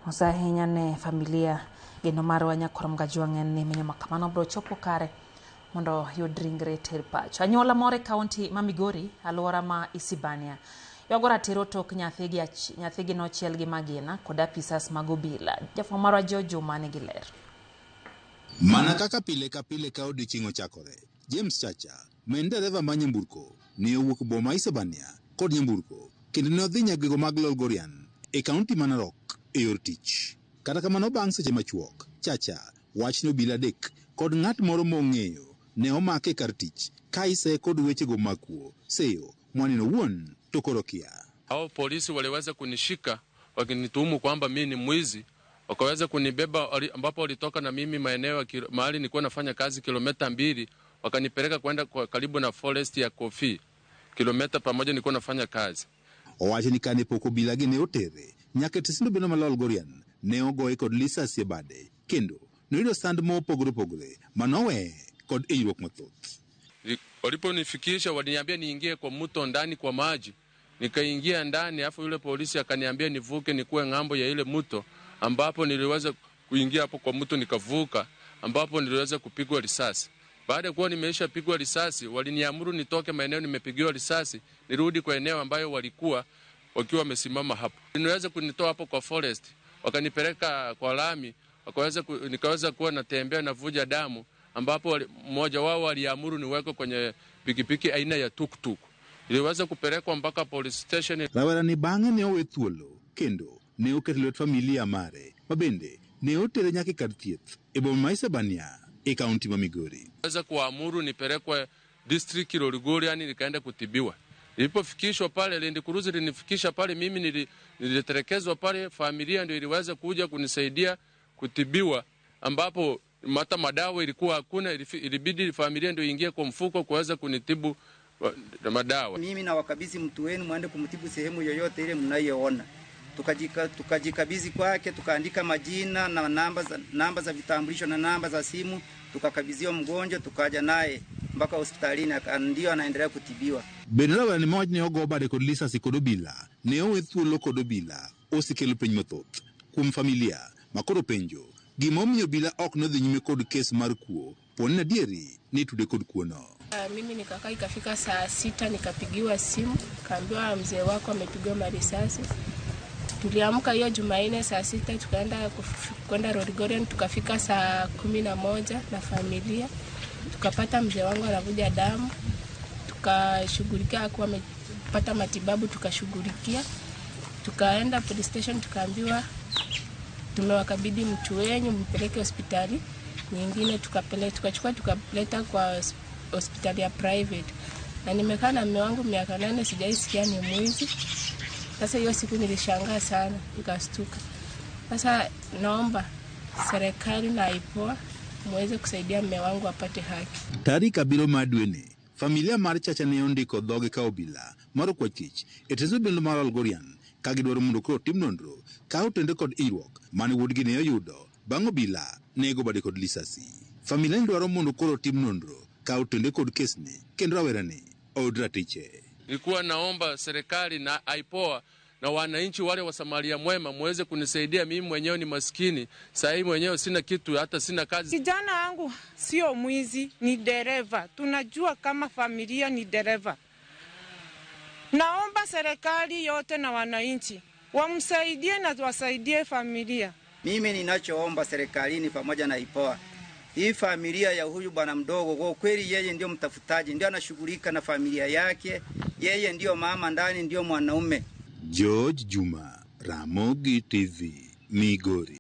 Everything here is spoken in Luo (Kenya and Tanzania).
Mos ahinya ne familia. Geno marwa nyakwar Mgajwang' en ni menyo makamano biro chopo kare mondo yud ringre ter pacho. Anyuola moro e kaunti ma Migori, alwora ma Isibania, ywago ratiro tok nyathigi, nyathigi nochiel gi magina kod apisas mag obila. Jafwambo marwa Joe Juma nigi ler. Mana kaka pile ka pile ka odiechieng' ochakore, James Chacha, ma en dereva mar nyamburko, ne owuok e boma Isebania kod nyamburko kendo ne odhi nyaka gwenge mag Lolgorian e kaunti ma Narok e yor tich. Kata kamano bang' seche machuok, Chacha wach ni obila adek kod ng'at moro mong'eyo ne omake e kar tich ka iseye kod wechego mag kuo, seyo mwaneno owuon to koro kia. Hao polisi waliweza kunishika wakinituhumu kwamba mimi ni mwizi, wakaweza kunibeba ambapo walitoka na mimi maeneo mahali nilikuwa nafanya kazi kilomita 2, wakanipeleka kwenda kwa karibu na forest ya Kofi kilomita pamoja nilikuwa nafanya kazi. Owacho ni kane pok obila gi ne otere nyaka e tesend obila ma Lolgorian ne ogoye kod lisasi e bade kendo noyudo sand mopogore opogore manoweye kod hinyruok mathoth. Waliponifikisha waliniambia niingie kwa mto ndani kwa maji, nikaingia ndani, afu yule polisi akaniambia nivuke nikuwe ng'ambo ya ile mto, ambapo niliweza kuingia hapo kwa mto nikavuka, ambapo niliweza kupigwa risasi. Baada ya kuwa nimeishapigwa risasi, waliniamuru nitoke maeneo nimepigiwa risasi, nirudi kwa eneo ambayo walikuwa wakiwa wamesimama hapo. Niliweza kunitoa hapo kwa forest, wakanipeleka kwa lami, nikaweza kuwa natembea navuja damu, ambapo mmoja wao aliamuru niwekwe kwenye pikipiki aina ya tuktuk. Iliweza kupelekwa mpaka police station. Rawera ni bang'e ne owe thuolo kendo ne oketo lwet familia mare ma bende ne otere nyaka e kar thieth e boma ma Isebania e kaunti ma Migori. Weza kuamuru nipelekwe district Lolgorian nikaenda kutibiwa. Nilipofikishwa pale Land Cruiser ilinifikisha pale, mimi nilitelekezwa pale, familia ndio iliweza kuja kunisaidia kutibiwa, ambapo hata madawa ilikuwa hakuna, ilibidi familia ndio ingie kwa mfuko kuweza kunitibu madawa. Mimi nawakabidhi mtu wenu muende kumtibu sehemu yoyote ile mnayoona. Tukajikabidhi kwake, tukaandika majina na namba za vitambulisho na namba za simu, tukakabidhiwa mgonjwa, tukaja naye mpaka hospitalini, ndio anaendelea kutibiwa. Bende rawera ni mawach ne ogo bade kod lisasi kod obila ne owe thuolo kod obila osekelo piny mathoth kuom familia makoro penjo gimomiyo obila ok nodhi nyime kod kes mar kuo poni adieri ni tude kod kuono. Mimi nikakaa ikafika saa 6 nikapigiwa simu, kaambiwa mzee wako amepigwa marisasi. Tuliamka hiyo Jumanne saa 6 tukaenda kwenda Lolgorian, tukafika saa 11 na familia. Tukapata mzee wangu anavuja damu, tukashughulikia, hakuwa amepata matibabu, tukashughulikia. Tukaenda police station tukaambiwa tumewakabidhi mtu wenyu mpeleke hospitali nyingine, tukachukua tukapeleka kwa hospitali ya private. Na nimekaa na mume wangu miaka 8 sijaisikia ni mwizi. Sasa hiyo siku nilishangaa sana, nikastuka. Sasa naomba serikali na IPOA muweze kusaidia mume wangu apate haki. Tarik 7 mar dweni, familia mar Chacha ne ondiko dhoge ka obila mar okwa tich e tend obila mar Lolgorian ka gidwaro mondo koro tim nonro ka otende kod hinyruok mane wuodgi ne oyudo bang' obila nego bade kod lisasi. Familia ni dwaro mondo koro tim nonro ka otende kod kesni kendo rawerani oyud ratiche. Nilikuwa naomba serikali na IPOA na wananchi wale wa Samaria mwema muweze kunisaidia. Mimi mwenyewe ni maskini, saa hii mwenyewe sina kitu, hata sina kazi. Kijana wangu sio mwizi, ni dereva. Tunajua kama familia ni dereva. Naomba serikali yote na wananchi wamsaidie na wasaidie familia. Mimi ninachoomba serikalini pamoja na IPOA, hii familia ya huyu bwana mdogo, kwa kweli yeye ndio mtafutaji, ndio anashughulika na familia yake, yeye ndio mama ndani, ndio mwanaume. George Juma, Ramogi TV, Migori.